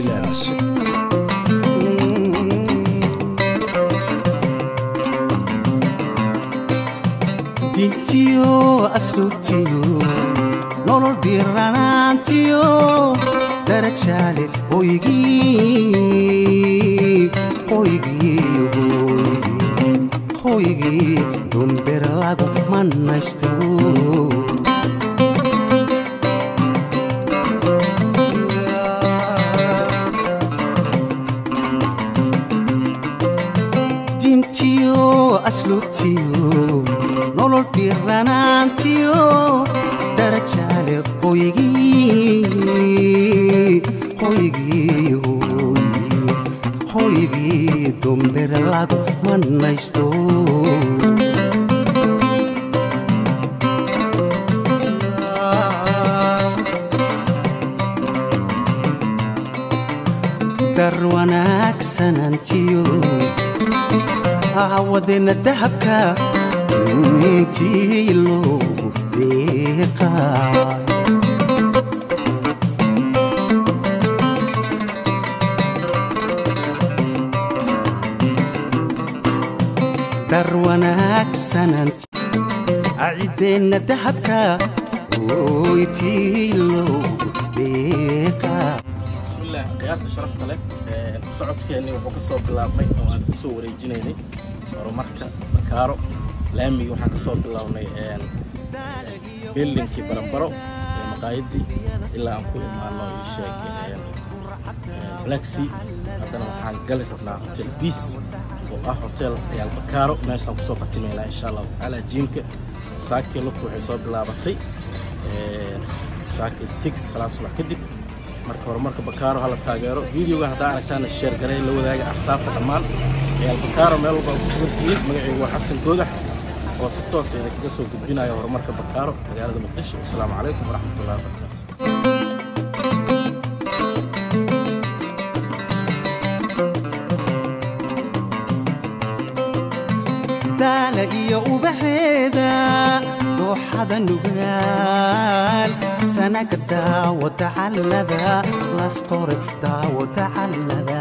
Somalilan. Dintiyo asluubtiyo nolol diranaantiyo darajaale hoygii, hoygii, hoygii, hoygii dumber lagu manaysto. Dintiyo asluubtiyo nolol diranaantiyo darajaale hoygii, hoygii, hoygii, hoygii dumber lagu manaysto. Dar wanaagsanantiyo hawadena dahabka intii loogu deeqaa. Dar wanaagsananti ciddeenna dahabka oytii loogu deeqaa. Bismillaah, khiyaarta sharafta leh, socodkeennii wuxuu ka soo bilaabmay oo aan ku soo wareejinaynay horumarka Bakaaro. Laamigii waxaan ka soo bilownay buildingkii Baranbaro ee maqaayaddii ilaa aan ku imaano ii sheeg Black Sea. Haddana waxaan gali rabnaa Hotel Peace oo ah hotel ciyaal Bakaaro. Meeshaan kusoo khatimaynaa insha Allahu tacaala. Jiimka saakii lugtu waxay soo bilaabatay saakii 6 salaad subax kadib. Marka horumarka Bakaaro hala taageero. Videoga haddaa aragtaana share garay, la wadaaga axsaabta dhammaan ciyaal Bakaaro meel walba ku sugan tihiin. Magacaygu waa Xasan Goodax oo si toos idinkaga soo gudbinayo horumarka Bakaaro magaalada Muqdisho. Wasalaamu calaykum waraxmatullahi wabarakaatu. Daala iyo ubaxeeda dooxada nugaal sanaga daawada callada lasqoray daawada callada.